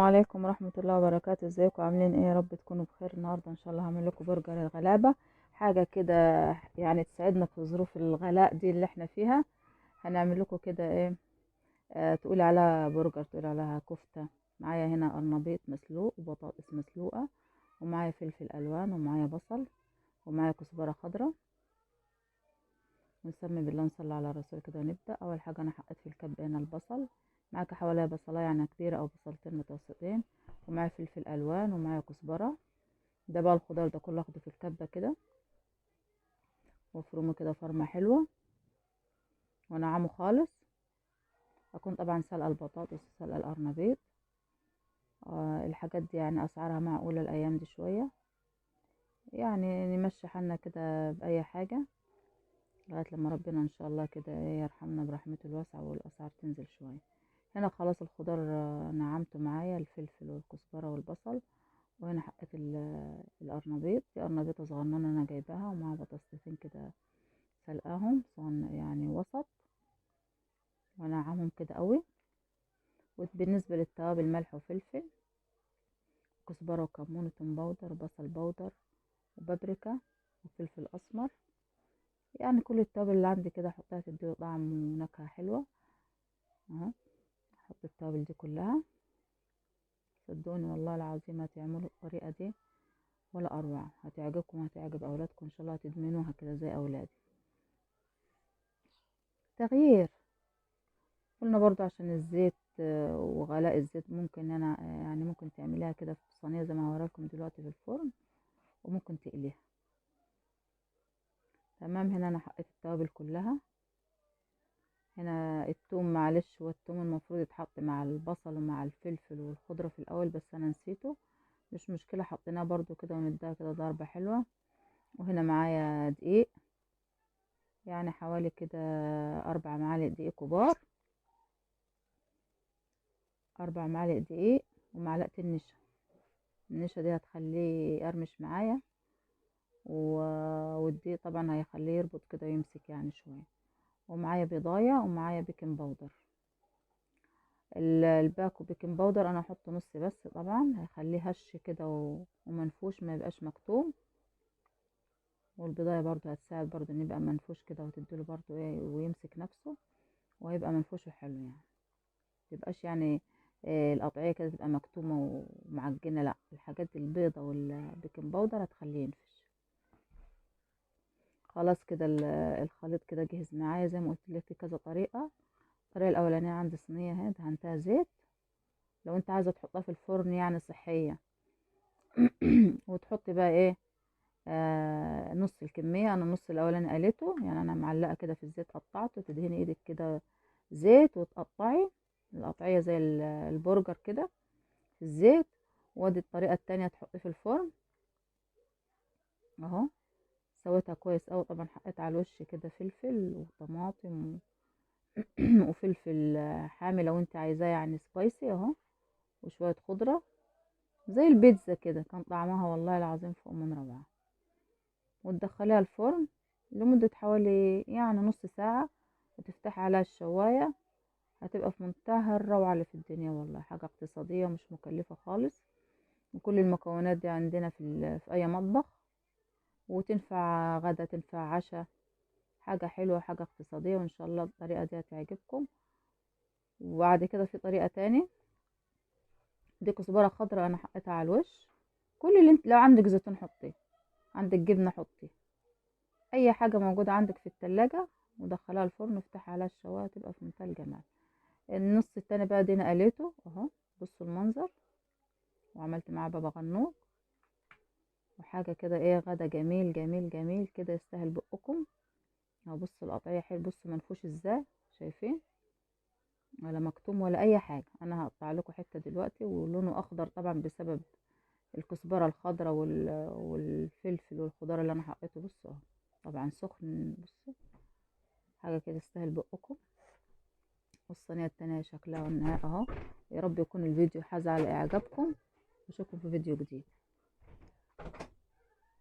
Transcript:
عليكم ورحمة الله وبركاته. ازيكم عاملين ايه؟ يا رب تكونوا بخير. النهاردة ان شاء الله هعمل لكم برجر الغلابة، حاجة كده يعني تساعدنا في ظروف الغلاء دي اللي احنا فيها. هنعمل لكم كده ايه، تقول عليها برجر، تقول عليها كفتة. معايا هنا قرنبيط مسلوق وبطاطس مسلوقة، ومعايا فلفل الوان، ومعايا بصل، ومعايا كزبرة خضراء. ونسمي بالله ونصلي على الرسول كده ونبدأ. اول حاجة انا حطيت في الكبة هنا البصل، معاك حوالي بصلايه يعني كبيره او بصلتين متوسطين، ومعايا فلفل الوان، ومعايا كزبره. ده بقى الخضار ده كله اخده في الكبه كده وافرمه كده فرمه حلوه وانعمه خالص. اكون طبعا سلقه البطاطس وسلقه القرنبيط. الحاجات دي يعني اسعارها معقوله الايام دي شويه، يعني نمشي حالنا كده باي حاجه لغايه لما ربنا ان شاء الله كده يرحمنا برحمته الواسعه والاسعار تنزل شويه. هنا خلاص الخضار نعمته معايا، الفلفل والكزبره والبصل. وهنا حطيت القرنبيط، دي قرنبيطه صغننه انا جايباها، ومع بطاطستين كده سلقاهم يعني وسط، ونعمهم كده قوي. وبالنسبه للتوابل ملح وفلفل، كزبره وكمون وتوم powder وبصل powder وبابريكا وفلفل اسمر، يعني كل التوابل اللي عندي كده احطها تديله طعم ونكهه حلوه. اهو احط التوابل دي كلها. صدقوني والله العظيم هتعملوا الطريقه دي ولا اروع، هتعجبكم وهتعجب اولادكم ان شاء الله، هتدمنوها كده زي اولادي. تغيير قلنا برضو عشان الزيت وغلاء الزيت، ممكن انا يعني ممكن تعمليها كده في صينيه زي ما هوريلكم دلوقتي في الفرن، وممكن تقليها. تمام. هنا انا حطيت التوابل كلها. هنا التوم، معلش هو التوم المفروض يتحط مع البصل ومع الفلفل والخضرة في الاول، بس انا نسيته، مش مشكلة، حطيناه برضو كده ونديها كده ضربة حلوة. وهنا معايا دقيق، يعني حوالي كده 4 معالق دقيق كبار، 4 معالق دقيق، ومعلقة النشا. النشا دي هتخليه يقرمش معايا، والدقيق طبعا هيخليه يربط كده ويمسك يعني شوية. ومعايا بيضايه، ومعايا baking powder. الباكو baking powder انا هحط نص بس، طبعا هيخليه هش كده ومنفوش، ما يبقاش مكتوم. والبيضايه برضو هتساعد برضو ان يبقى منفوش كده، وتديله برضو ايه ويمسك نفسه، وهيبقى منفوش وحلو، يعني متبقاش يعني إيه القطعيه كده تبقى مكتومه ومعجنه، لا، الحاجات البيضه وال baking powder هتخليه ينفش. خلاص كده الخليط كده جهز معايا. زي ما قلت لك في كذا طريقه. الطريقه الاولانيه عندي صينيه اهي دهنتها زيت، لو انت عايزه تحطها في الفرن يعني صحيه وتحطي بقى ايه نص الكميه. انا النص الاولاني قليته، يعني انا معلقه كده في الزيت، قطعته، تدهني ايدك كده زيت وتقطعي القطعيه زي البرجر كده في الزيت. وادي الطريقه التانية تحطيه في الفرن اهو. سويتها كويس قوي، طبعا حطيت على الوش كده فلفل وطماطم وفلفل حامي لو انت عايزاه يعني spicy اهو، وشويه خضره زي البيتزا كده. كان طعمها والله العظيم فوق من روعه. وتدخليها الفرن لمده حوالي يعني نص ساعه، وتفتحي عليها الشوايه، هتبقى في منتهى الروعه اللي في الدنيا والله. حاجه اقتصاديه ومش مكلفه خالص، وكل المكونات دي عندنا في اي مطبخ، وتنفع غدا تنفع عشاء. حاجة حلوة، حاجة اقتصادية، وان شاء الله الطريقة دي هتعجبكم. وبعد كده في طريقة تاني، دي كزبرة خضراء انا حطيتها على الوش. كل اللي انت لو عندك زيتون حطيه، عندك جبنة حطيه، اي حاجة موجودة عندك في التلاجة، ودخلها الفرن وافتحي عليها الشواية، تبقى في منتهى الجمال. النص التاني بقى دي انا قليته اهو، بصوا المنظر، وعملت معاه بابا غنوج وحاجة كده ايه، غدا جميل جميل جميل كده يستاهل بقكم. اهو بصوا القطعية حلو، بصوا منفوش ازاي، شايفين؟ ولا مكتوم ولا اي حاجة. انا هقطع لكم حتة دلوقتي، ولونه اخضر طبعا بسبب الكزبرة الخضراء والفلفل والخضار اللي انا حطيته. بصوا اهو طبعا سخن، بصوا حاجة كده يستاهل بقكم. والصينية التانية شكلها والنهاية اهو. يا رب يكون الفيديو حاز على اعجابكم، واشوفكم في فيديو جديد.